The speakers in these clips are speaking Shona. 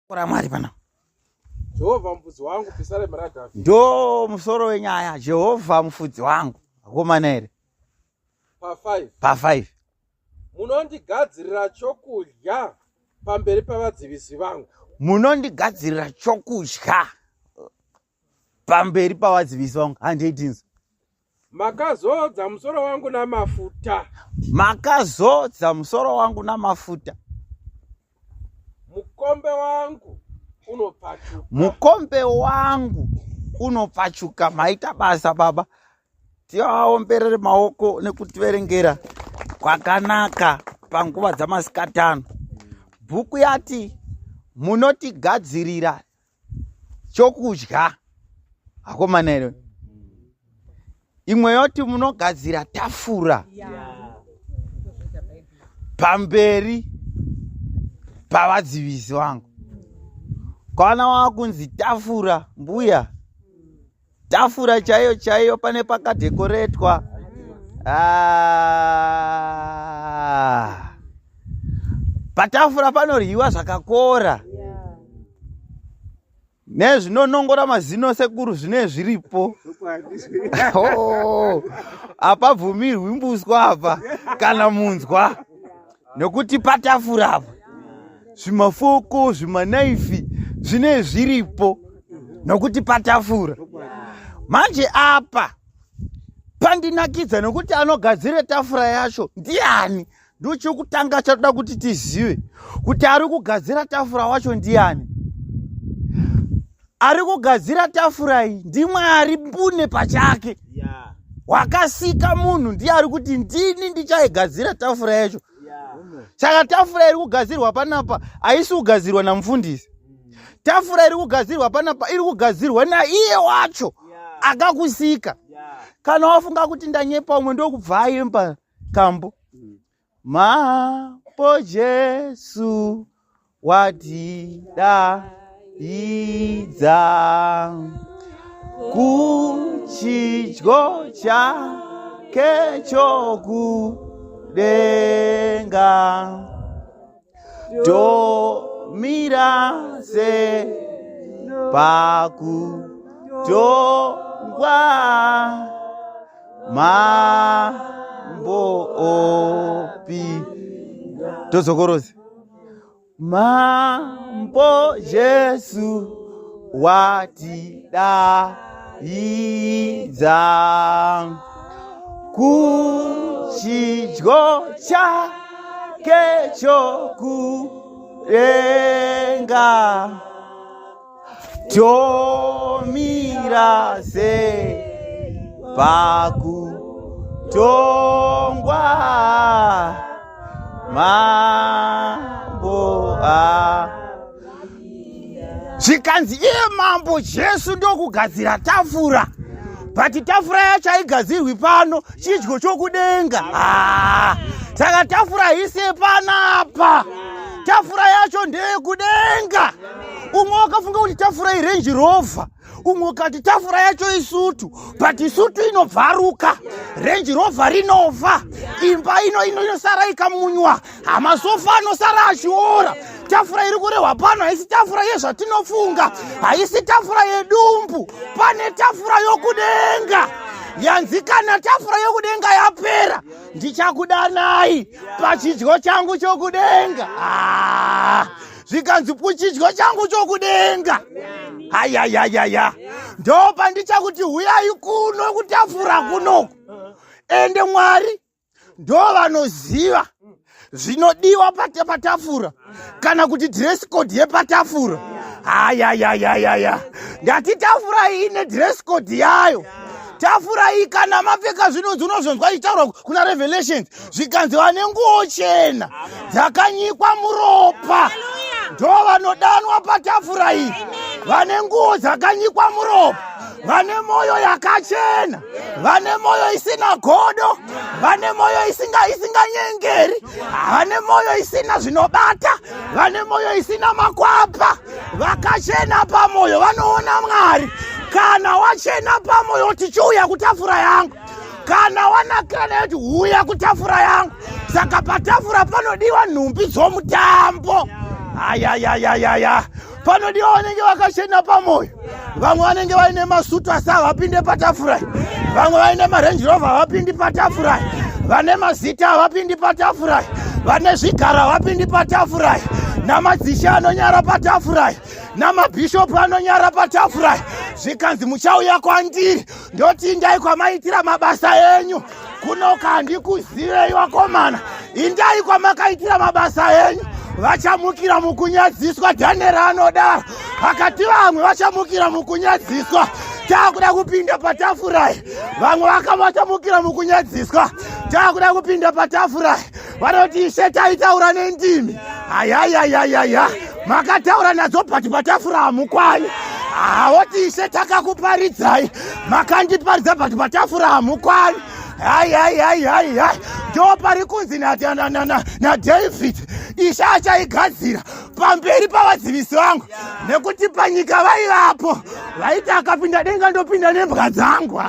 Ramwari pana. Jehovha mufudzi wangu, Pisarema raDhavhidhi. Ndo musoro wenyaya, Jehovha mufudzi wangu. Akomana here? Pa 5. Pa 5. Munondigadzirira chokudya pamberi pavadzivisi vangu. Munondigadzirira chokudya pamberi pavadzivisi vangu. Handei tinzwe. Makazodza musoro wangu namafuta. Makazodza musoro wangu namafuta. Mukombe wangu unopfachuka. Mukombe wangu unopfachuka. Maita basa baba. Tivaomberere maoko nekutiverengera kwakanaka panguva dzamasikatano. Bhuku yati munotigadzirira chokudya akomana here imwe yoti munogadzira tafura pamberi pavadzivisi vangu kana wakunzi tafura mbuya tafura chaiyo chaiyo pane pakadhekoretwa ah. Patafura panoryiwa zvakakora nezvinonongora mazino sekuru zvine zviripo. Oh, hapabvumirwi mbuswa apa kana munzwa nekuti patafura apa zvimafoko zvimanaifi zvine zviripo nokuti patafura manje apa pandinakidza nokuti anogadzira tafura yacho ndiani ndochekutanga chatoda kuti tizive kuti ari kugadzira tafura wacho ndiani ari kugadzira tafura iyi ndimwari mbune pachake wakasika munhu ndiye ari kuti ndini ndichaigadzira tafura yacho saka tafura iri kugadzirwa panapa haisi kugadzirwa namufundisi tafura iri kugadzirwa panapa iri kugadzirwa naiye wacho akakusika kana wafunga kuti ndanyepa umwe ndokubva ayemba kambo mambo jesu watidaidza kuchidyo chake chokudenga tomira se pakutongwa mambo opi tozokorozi mambo jesu watidaidza kuchidyo chake chokudenga Tomira sei pakutongwa mambo a zvikanzi iye mambo jesu ndokugadzira tafura but tafura yacho haigadzirwi pano chidyo chokudenga ah, saka tafura haisi yepanapa tafura yacho ndeyekudenga umwe wakafunga kuti tafura irange rover umwe ukati tafura yacho isutu but isutu inobvaruka range rover rinofa imba ino ino inosara ikamunywa hamasofa anosara achiora tafura iri kurehwa pano haisi tafura yezvatinofunga haisi tafura yedumbu pane tafura yokudenga yanzi kana tafura yokudenga yapera ndichakudanai pachidyo changu chokudenga ah, zvikanzi kuchidyo changu chokudenga hayayayaya ndo pandichakuti huyai kuno kutafura kunoku ende mwari ndo vanoziva zvinodiwa patafura kana kuti dress code yepatafura hayayayayaya ndati tafura iyi ine dress code yayo tafura iyi kana mapfeka zvinonzi unozonzwa ichitaurwa kuna revelations zvikanzi vane nguo chena dzakanyikwa muropa ndo vanodanwa patafura iyi vane nguo dzakanyikwa muropa vane mwoyo yakachena vane mwoyo isina godo vane mwoyo isinganyengeri vane mwoyo isina zvinobata vane mwoyo isina makwapa vakachena pamwoyo vanoona mwari kana wachena pamwoyo tichiuya kutafura yangu kana wanakira nayo kuti huya kutafura yangu saka patafura panodiwa nhumbi dzomutambo ayayayayaya Panodiwa vanenge vakachena pamoyo. Vamwe vanenge vaine masutu asi havapinde patafura. Vamwe vaine marange rover havapindi patafura. Vane mazita havapindi patafura. Vane zvigaro havapindi patafura. Namadzishe anonyara patafura. Namabhishopu anonyara patafura. Zvikanzi muchauya kwandiri ndoti indai kwamaitira mabasa enyu. Kunoka handikuzivei vakomana, indai kwamakaitira mabasa enyu. Vachamukira mukunyadziswa, Dhanieri anodaro. Akati vamwe vachamukira mukunyadziswa, taakuda kupinda patafurai. Vamwe vakavachamukira mukunyadziswa, taakuda kupinda patafurai. Vanoti ishe taitaura nendimi, ayayayayaya, makataura nadzo but patafura hamukwani. Hawoti ishe takakuparidzai, makandiparidza but patafura hamukwani. Haihaihaihai, ndo pari kunzi naDavid, ishe achaigadzira pamberi pavadzivisi vangu, nekuti panyika vaivapo vaiti akapinda denga ndopinda nembwa dzangu.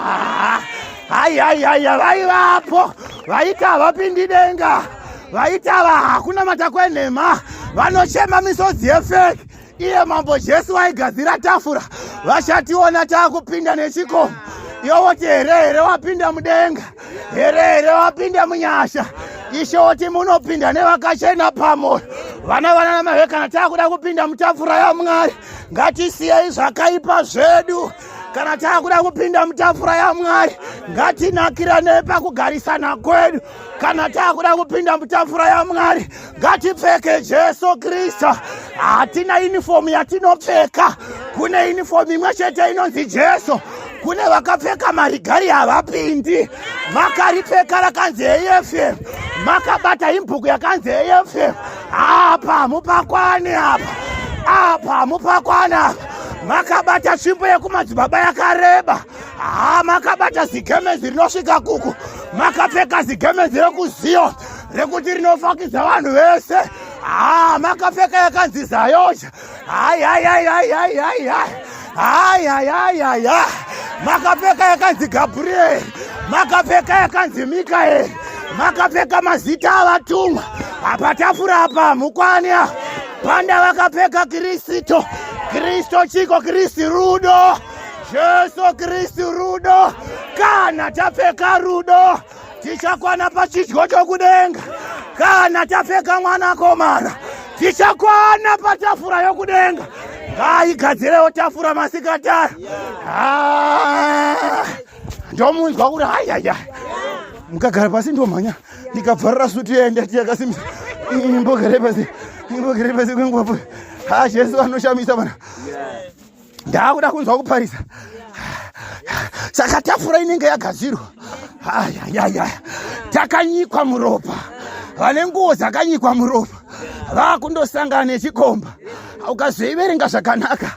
Haihaihaia, vaivapo vaiti havapindi denga, vaiti ava hakuna matako enhema, vanochema misodzi yefeki. Iye Mambo Jesu vaigadzira tafura, vachationa taakupinda nechikomo. Iwo woti here here wapinda mudenga, here here wapinda munyasha. Ishe woti munopinda nevakachena pamoyo. Vana vana namave, kana taakuda kupinda mutafura yaMwari, ngatisiyei zvakaipa zvedu. Kana taakuda kupinda mutafura yaMwari, ngatinakiranei pakugarisana kwedu. Kana taakuda kupinda mutafura yaMwari, ngatipfeke Jesu Kristu. Hatina unifomu yatinopfeka, kune unifomu imwe chete inonzi Jesu. Kune vakapfeka marigari havapindi. Makaripfeka rakanzi AFM, makabata imbhuku yakanzi AFM. Apa mupakwani, apa apa mupakwani, apa makabata tsvimbo yekumadzibaba yakareba. Ha, makabata zigemenzi rinosvika kuku, makapfeka zigemenzi rekuziyo rekuti rinofakidza vanhu vese. Ha, makapfeka yakanzi Zayoja. Hai hai hai hai hai hai hai hai hai hai hai, makapfeka yakanzi Gabriel, makapfeka yakanzi Mikaeri, makapfeka mazita avatumwa. Apatafura apa mukwani panda vakapfeka Kristo. Kristo chiko? Kristu rudo, Jesu Kristu rudo. Kana tapfeka rudo tichakwana pachidyo chokudenga. Kana tapfeka mwanakomana tichakwana patafura yokudenga. Ngaigadzirewo tafura masikatara. Ndomunzwa kuti hayaya, mukagara pasi ndomhanya ndikabvarira sutu yenda tiyakasimisa. Imbogare pasi, imbogare pasi kwenguva. Ha, Jesu anoshamisa mana. Ndakuda kunzwa kuparisa. Saka tafura inenge yagadzirwa. Ayayaya, takanyikwa muropa. Vane nguo dzakanyikwa muropa vakundosangana nechikomba. Ukazoiverenga zvakanaka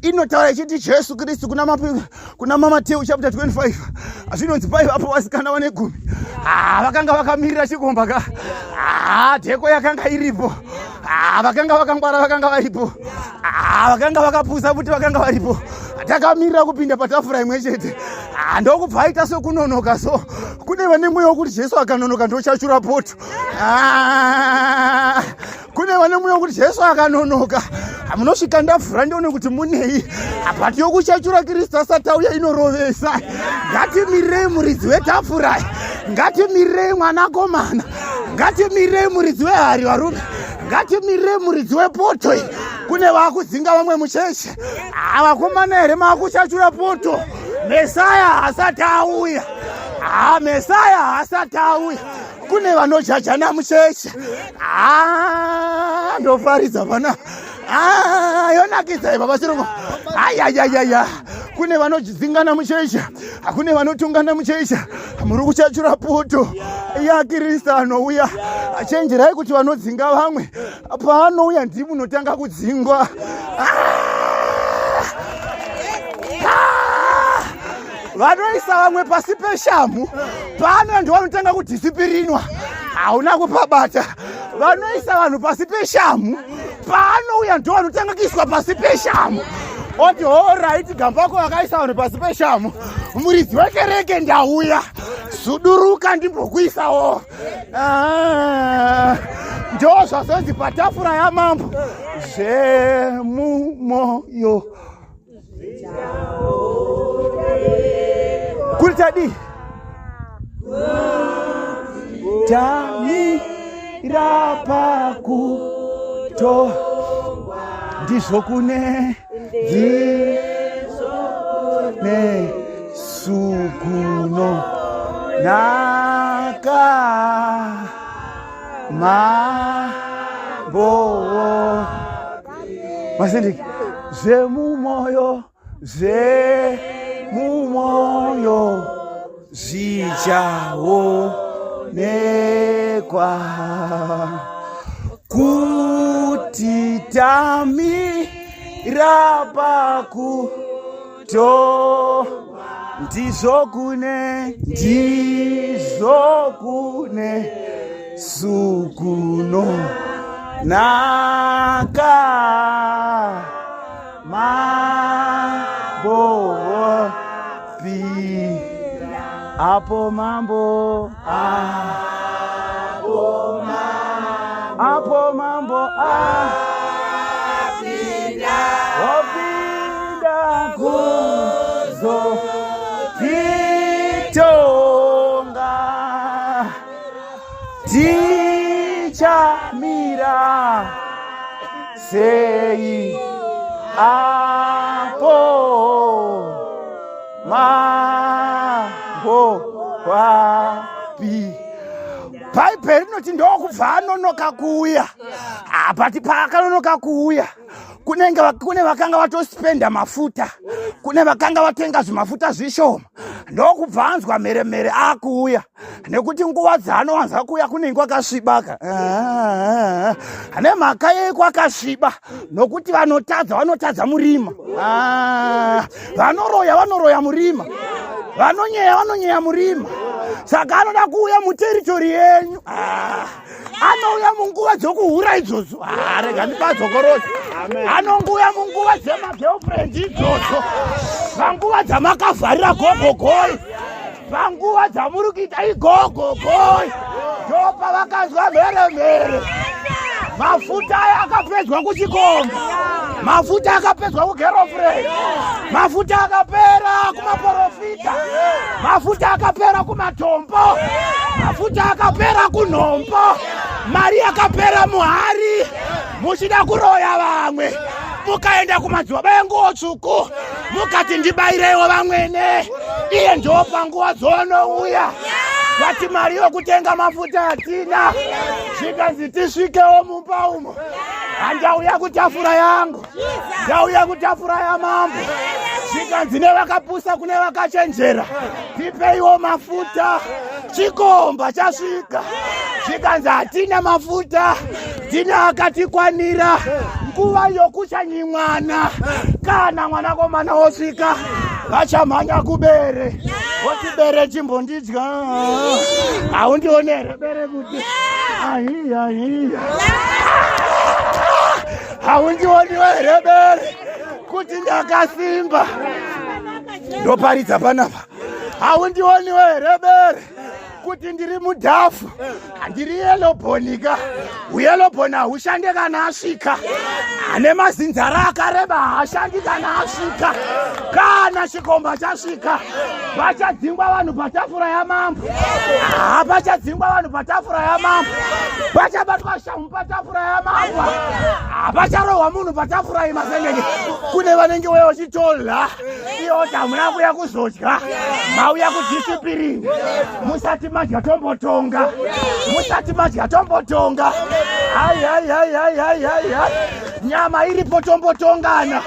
inotaura ichiti Jesu Kristu kuna Mamateu chapter 25, zvinonzi paivapo vasikana vane gumi vakanga vakamirira chikomba ka. Dheko yakanga iripo. Vakanga vakangwara vakanga varipo, vakanga vakapusa futi vakanga varipo, takamirira kupinda patafura imwe chete. Ndokubva aita sokunonoka. So kune vane mweya wekuti Jesu akanonoka ndochachura poto. Kune vane mweya wekuti Jesu akanonoka munosvika ndavhura ndione kuti munei. But yokuchachura Kristu asati auya inorovesa. Ngatimirirei muridzi wetafura, ngatimirirei mwanakomana, ngatimirirei muridzi wehari. Varume, ngatimirirei muridzi wepoto. Kune vakudzinga vamwe mucheche, vakomana here, maakuchachura poto. Mesaya hasati auya. Mesaya hasati auya. Kune vanojajana mucheche. Ndofaridza pana yonakidza ipa pachirungu. Ayayayaya, kune vanodzingana mucheche, kune vanotungana mucheche, muri kuchachura poto yaKristu anouya. Chenjerai kuti vanodzinga vamwe paanouya ndimi munotanga kudzingwa. Vanoisa vamwe pasi peshamhu paano ndo vanotanga kudhisipirinwa. Hauna kupabata. Vanoisa vanhu pasi peshamhu paanouya ndo vanotanga kuiswa pasi peshamhu. Oti alright, gambako vakaisa vanhu pasi peshamhu, muridzi wekereke ndauya, suduruka ndimbokuisawo. Ndo zvazonzi patafura yamambo zvemumwoyo. tadii Tamira pakuto ndizvo kune ndizvo kune sukuno naka mambo masindiki zvemumoyo Zvemumwoyo zvichaonekwa kuti tamira pakuto ndizvo kune ndizvo kune sukuno naka Mambo pi apo mambo apo apo mambo apinda opinda kuzo titonga tichamira sei apo mambo wapi bhaibheri rinoti ndokubva anonoka kuuya ah, but paakanonoka kuuya kunenge kune vakanga vatospenda mafuta kune vakanga vatenga zvimafuta zvishoma ndokubva anzwa mheremhere akuuya nekuti nguva dzaanowanza kuuya kunenge kwakasvibaka ah, nemhaka yei kwakasviba nokuti vanotadza vanotadza murima ah, vanoroya vanoroya murima vanonyeya vanonyeya murima saka anoda kuuya muteritori yenyu ah, anouya munguva dzokuhura idzodzo ah, rega ndipadzokorozi anongouya munguva dzemagirlfriend idzodzo panguva dzamakavharira gogogoi panguva dzamuri kuita igogogoi ndopavakazwa mheremhere mafuta aya akapedzwa kuchikomba mafuta akapedzwa kugerofred mafuta akapera kumaporofita mafuta akapera kumatombo mafuta akapera kunhombo mari yakapera muhari muchida kuroya vamwe mukaenda kumadzibaba enguo tsvuku mukati ndibaireiwo vamwene iye ndiwo panguva dzonouya vati mari yokutenga mafuta hatina zvikanzi tisvikewo mumba umo handauya kutafura yangu ndauya kutafura yamambo zvikanzi nevakapusa kune vakachenjera tipeiwo mafuta chikomba chasvika zvikanzi hatina mafuta tina akatikwanira nguva yokuchanyimwana kana mwanakomana wosvika vachamhanya kubere voti bere chimbondidya haundione here bere kuti ahiya ahiya haundioniwo here bere kuti ndakasimba ndoparidza panapa haundioniwo here bere kuti ndiri mudhafu handiri yelobhonika uyelobhoni haushande kana asvika ane mazinzara akareba haashandi kana asvika kana chikomba chasvika pachadzingwa vanhu patafura yamambo haa pachadzingwa vanhu patafura yamambo pachabatwa shamu patafura yamambo hapacharohwa munhu patafura imasendeke kune vanenge weya vachitolha iyoti hamuna kuya kuzodya mauya kudhisipirini musati madya tombotonga musati madya tombotonga hai hai hai hai hai hai hai nyama iripo tombotongana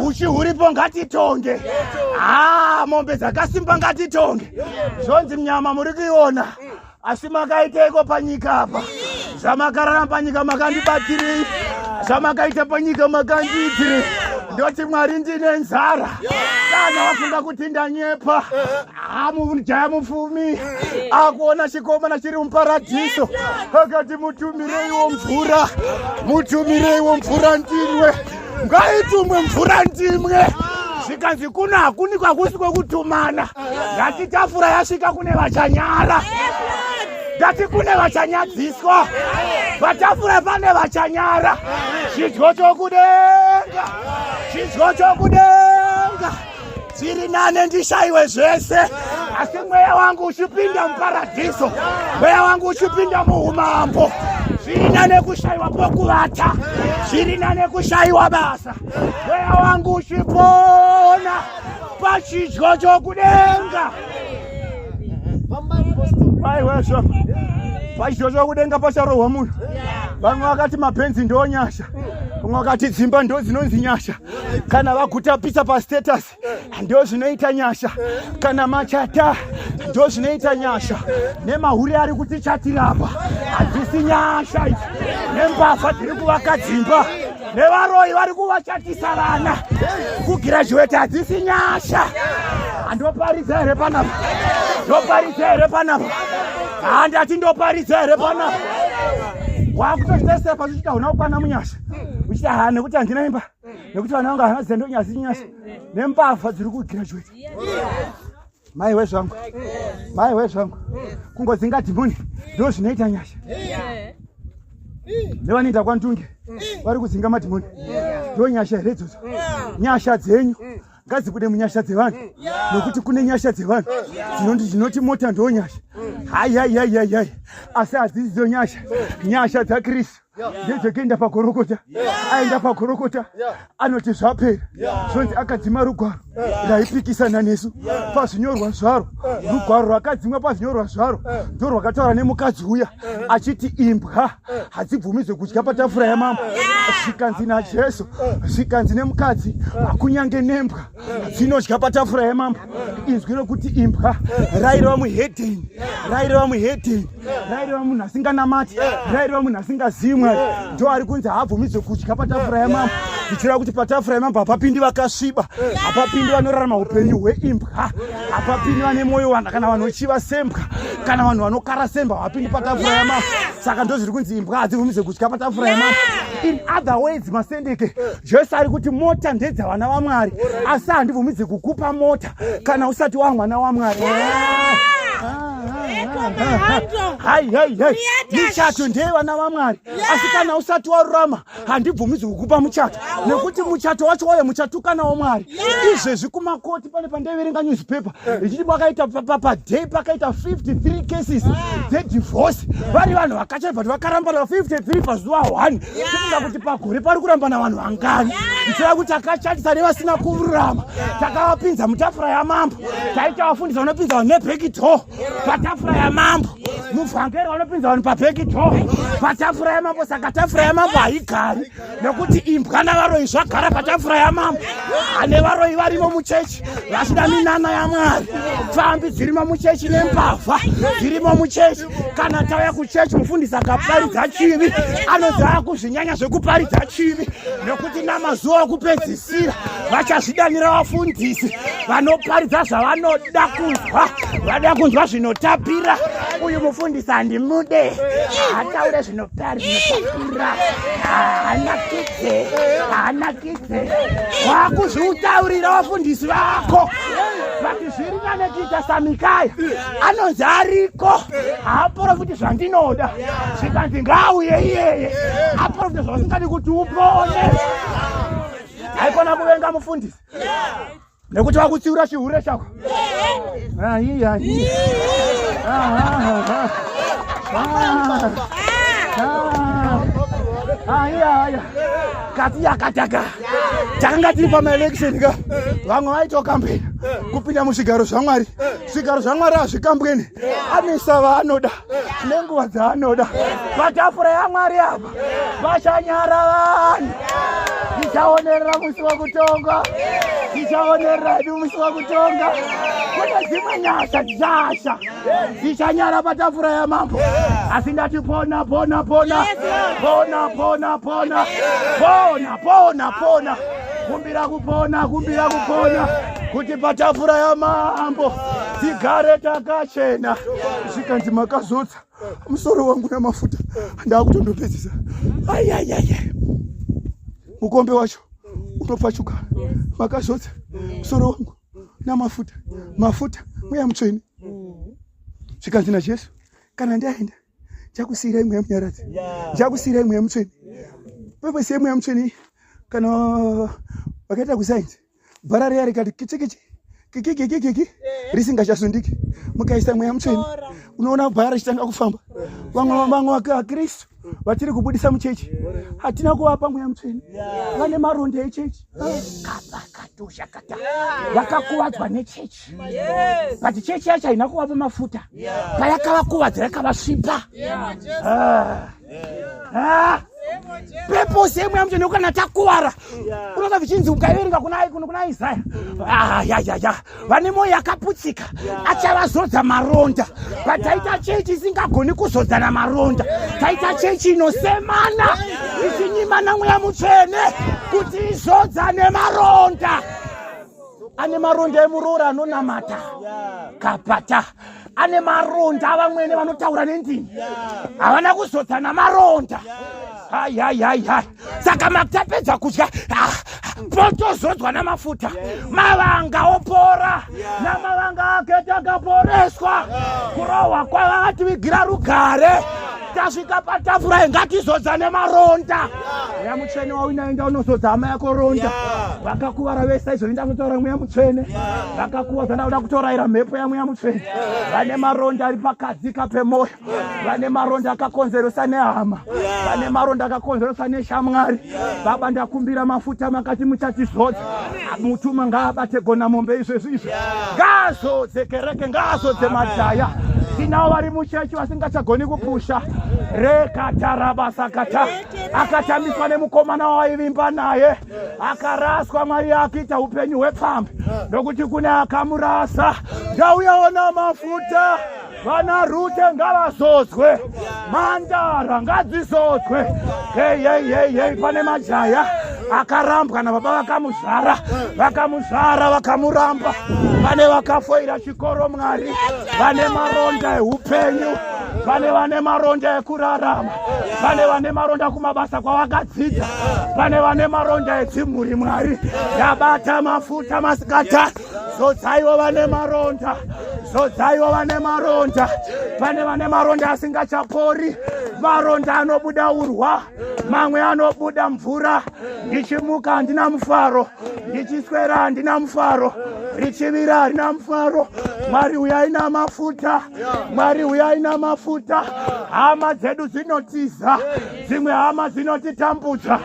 uchi huripo ngatitonge haa mombe dzakasimba ngatitonge zvonzi mnyama muri kuiona asi makaiteiko panyika apa zvamakararama panyika makandibatirei zvamakaita panyika makandiitirei ndoti mwari ndine nzara kana wafunga kuti ndanyepa mujaya mupfumi akuona chikomana chiri muparadhiso akati mutumireiwo mvura mutumireiwo mvura ndinwe ngaitumwe mvura ndimwe zvikanzi kuno hakuni kwakusi kwekutumana ndati tafura yasvika kune vachanyara ndati kune vachanyadziswa patafura pane vachanyara chidyo chokudenga chidyo chokudenga zviri nane ndishaiwe zvese Asi mweya wangu uchipinda muparadhiso, mweya wangu uchipinda muumambo, zviri nane kushayiwa pokuvata, zviri nane kushayiwa basa, mweya wangu uchipona pachidyo chokudenga. Maiwezvo, pachidyo chokudenga pacharohwa munhu. Vamwe vakati mapenzi ndonyasha, vamwe vakati dzimba ndo dzinonzi nyasha. Kana vaguta pisa pastatus ndo zvinoita nyasha, kana machata ndo zvinoita nyasha. Nemahure ari kutichatirapa hadzisi nyasha idzi, nembavha dziri kuvaka dzimba, nevaroyi vari kuvachatisa vana kugirajuweti hadzisi nyasha. Handoparidza here panapa? Ndoparidza here panapa? Handati ndoparidza here panapa? Wakutochitesera pasi uchiti hauna kukwana munyasha, uchiti ha nekuti handina imba, nekuti vana vangu havana zendo nyasi nyasha, nembavha dziri kugirajuweti. Maiwe zvangu, maiwe zvangu, kungodzinga dhimoni ndo zvinoita nyasha. Nevanoenda kwaNdunge vari kudzinga madhimoni, ndo nyasha here idzodzo? Nyasha dzenyu ngadzibude munyasha dzevanhu, nokuti kune nyasha dzevanhu dzinoti dzinoti mota ndo nyasha. Hai hai hai hai hai, asi hadzidzo nyasha. Nyasha dzaKristu ndedzekuenda pagorokota. Aenda pagorokota anoti zvapera, zvonzi akadzima rugwaro raipikisana nesu pazvinyorwa zvaro. Rugwaro rwakadzimwa pazvinyorwa zvaro ndo rwakataura nemukadzi uya achiti imbwa hadzibvumidzwe kudya patafura yamambo. Zvikanzi naJesu, zvikanzi nemukadzi, kunyange nembwa dzinodya patafura yamambo. Inzwi rokuti imbwa raireva muhedheni, raireva muhedheni, raireva munhu asinganamati, raireva munhu asingazivi Mwari, ndo ari kunzi haabvumidzwe kudya patafura yamambo. Zvichireva kuti patafura yamambo hapapindi vakasviba, hapapindi vanorarama upenyu hweimbwa, hapapindi vane mwoyo wana kana vanochiva sembwa, kana vanhu vanokara sembwa hapapindi patafura yamambo. Saka ndo zviri kunzi imbwa hadzibvumidzwe kudya patafura yamambo. In other words, masendeke, Jesu ari kuti mota ndedzavana vaMwari, asi handibvumidze kukupa mota kana usati wa mwana waMwari. Hai hai hai, michato ndeyevana vaMwari, asi kana usati warurama handibvumidzwi kukupa muchato, nekuti muchato wacho wauya muchatukana waMwari. Izvezvi kumakoti pane pandaiverenga newspaper ichiti pakaita paday pakaita 53 cases dzedivorce, vari vanhu vakachata but vakarambana 53 pazuva 1. Tifunga kuti pagore pari kurambana vanhu vangani? Ndichira kuti takachatisa nevasina kururama, takavapinza mutafura yamambo, taita vafundisi vanopinza vanhu nebhekidho patafura yamambo, muvhangeri vanopinza vanhu pabhekidho patafura yamambo. Saka tafura yamambo haigari, nekuti imbwa navaroyi zvagara patafura yamambo. Ane varoyi varimo muchechi vachida minana yaMwari, pfambi dzirimo muchechi nembavha dzirimo muchechi. Kana tauya kuchechi, mufundisi akaparidza chivi anonzi akuzvinyanya zvekuparidza chivi, nekuti namazuva okupedzisira vachazvidanira vafundisi vanoparidza zvavanoda kunzwa, vada kunzwa zvinotapira. Uyu mufundisi handimude, haataure zvinotapira, haanakidze, haanakidze. Wakuzviutaurira vafundisi vako, vati zviri nane kuita saMikaya anonzi ariko haaprofiti zvandinoda, zvikanzi ngaauye iyeye aprofite zvavasingadi kuti upone. Haikona kuvenga mufundisi nekuti vakutsiura chihure chako. Aiya kati yakataka takanga tiri pamaelection ka, vamwe vaitokambena kupinda muzvigaro zvaMwari. Zvigaro zvaMwari hazvikambweni, anoisa vaanoda nenguva dzaanoda. Patafura yaMwari apa vachanyara vanhu. Tichaonerera musi wekutonga, tichaonerera hedu musi wekutonga. Kune dzimwe nyasha tichasha, tichanyara patafura yamambo. Asi ndati pona, pona, pona, pona, pona, pona, pona, pona, pona, kumbira kupona, kumbira kupona kuti patafura yamambo tigare takachena. Zvikanzi makazodza musoro wangu namafuta. Ndakutondopedzisa. Ayayaya, mukombe wacho unopfachuka. Makazodza musoro wangu namafuta, mafuta mweya mutsvene. Zvikanzi naJesu, kana ndaenda ndichakusiyirai mweya munyaradzi, ndichakusiyirai mweya mutsvene. Purpose yemweya mutsvene, kana vakaita kusainzi bhara riya rikati kichikichi Kikikikiki risingachasundiki. Mukaisa mweya mutsvene unoona bhaya richitanga kufamba. Vamwe vamwe vakristu vatiri kubudisa muchechi hatina kuvapa mweya mutsvene, vane maronda echechi kapakatoshakata, vakakuvadzwa nechechi, but chechi yacho haina kuvapa mafuta, payakavakuvadza yakavasvipa. Ah. Ah. Purpose yemweya mutsvene, kana takuvara unoza zvichinzi ukaiverenga kuna Isaya, ah, ya ya ya, vane mwoyo yakaputsika achavazodza maronda. But taita chechi isingagoni kuzodzana maronda, taita chechi inosemana ichinyimana mweya mutsvene kuti izodzane maronda. Ane maronda emuroora anonamata kapata, ane maronda avamwene vanotaura nendimi, havana kuzodzana maronda. Haihaihaihai, saka makutapedza kudya, ah, potozodzwa namafuta, mavanga opora. Namavanga ake takaporeswa, kurohwa kwavakativigira rugare. Tasvika patafura, ngatizodzane maronda. Mweya mutsvene wauinaenda unozodza hama yako ronda. Vakakuvara vese izvo enda kunotaura mweya mutsvene, vakakuvadza ndakuda kutorayira mhepo yamweya mutsvene. Vane maronda ari pakadzika pemwoyo, vane maronda akakonzeresa nehama, vane maronda akakonzeresa neshamwari, baba, ndakumbira mafuta. Makati muchatizodza. Mutuma ngaabate gona mombe izvezvi izvi, ngaazodze kereke, ngaazodze majaya. Tinavo vari muchechi vasingachagoni kupusha rekatarabasakata, akatambiswa nemukomana waivimba naye, akaraswa. Mwari akuita upenyu hwepfambi nokuti kune akamurasa. Ndauyaona mafuta. Vana Rute ngavazodzwe, mandara ngadzizodzwe. Hei hei hei hei, pane majaya akarambwa nababa vakamuzvara, vakamuzvara vakamuramba. Pane vakafoira chikoro, Mwari, vane maronda eupenyu, pane vane maronda ekurarama, pane vane maronda kumabasa kwavakadzidza, pane vane maronda edzimhuri. Mwari, yabata mafuta masikata, zodzaiwo vane maronda, zodzaiwo vane maronda. Pane vane maronda asingachapori, maronda anobuda urwa, mamwe anobuda mvura. Ndichimuka handina mufaro, ndichiswera handina mufaro, richivira harina mufaro. Mwari, uyai namafuta. Mwari, uyai namafuta. Hama dzedu dzinotiza, dzimwe hama dzinotitambudza.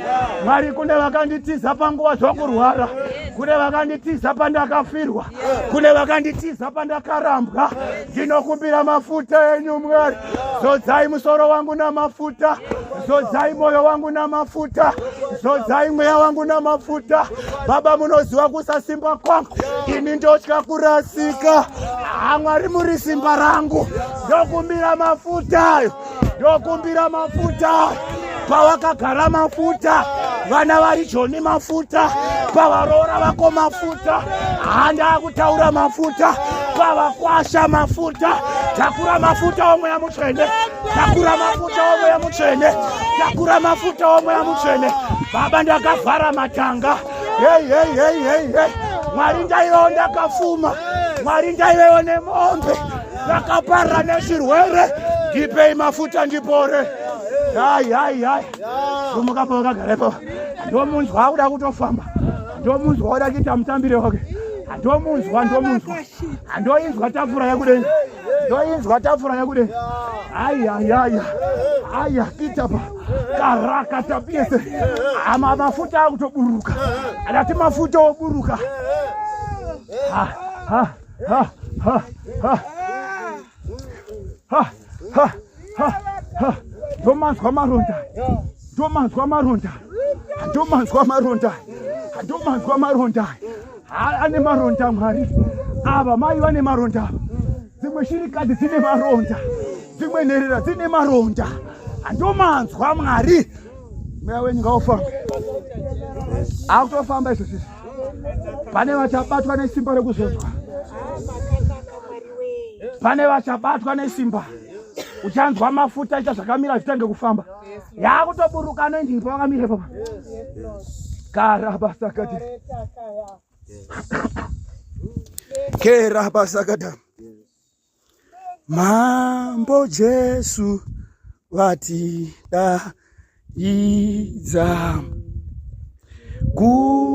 Mwari, kune vakanditiza panguva dzokurwara, kune vakanditiza pandakafirwa, kune vakanditiza pandakarambwa. Ndinokumbira mafuta enyu, Mwari. Zodzai musoro wangu namafuta, zodzai mwoyo wangu namafuta, zodzai mweya wangu namafuta. Baba, munoziva kusasimba kwangu, ini ndotya kurasika. Mwari, muri simba rangu. Ndokumbira mafuta ayo, ndokumbira mafuta. Pawakagara mafuta, vana vari joni mafuta, pavaroora vako mafuta, handa kutaura mafuta, pavakwasha mafuta. Takura mafuta omweya mutsvene, takura mafuta omweya mutsvene, takura mafuta omweya mutsvene. Baba, ndakavhara matanga. Hei hei hei hei hei, Mwari, ndaivewo ndakafuma. Mwari, ndaivewo nemombe, ndakaparira nezvirwere. Ndipei mafuta ndipore. Hai hai hai, sumuka pawakagara ipapo. Ndomunzwa akuda kutofamba, ndomunzwa kuda kuita mutambire wake. Ndomunzwa, ndomunzwa, ndoinzwa tafura yekudenga, ndoinzwa tafura yekudenga. Ayayaya, aya kitapa karakatapiese ama mafuta akutoburuka. Adati mafuta oburuka. Ha ha ha ha ha ha ha ha ha, ndomanzwa maronda, ndomanzwa maronda, ndomanzwa maronda, ndomanzwa maronda. Ane maronda, Mwari, ava mai vane maronda, dzimwe shirikadzi dzine maronda, dzimwe nherera dzine maronda. Handomanzwa, Mwari. Mweya wenyu ngaufambe, akutofamba izvo zvizvi. Pane vachabatwa nesimba rekuzodzwa, pane vachabatwa nesimba. Uchanzwa mafuta ita zvakamira zvitange kufamba, yakutoburuka anointing pavakamira ipapa. Karabasakati kerabasakata. Mambo Jesu vatidaidza ku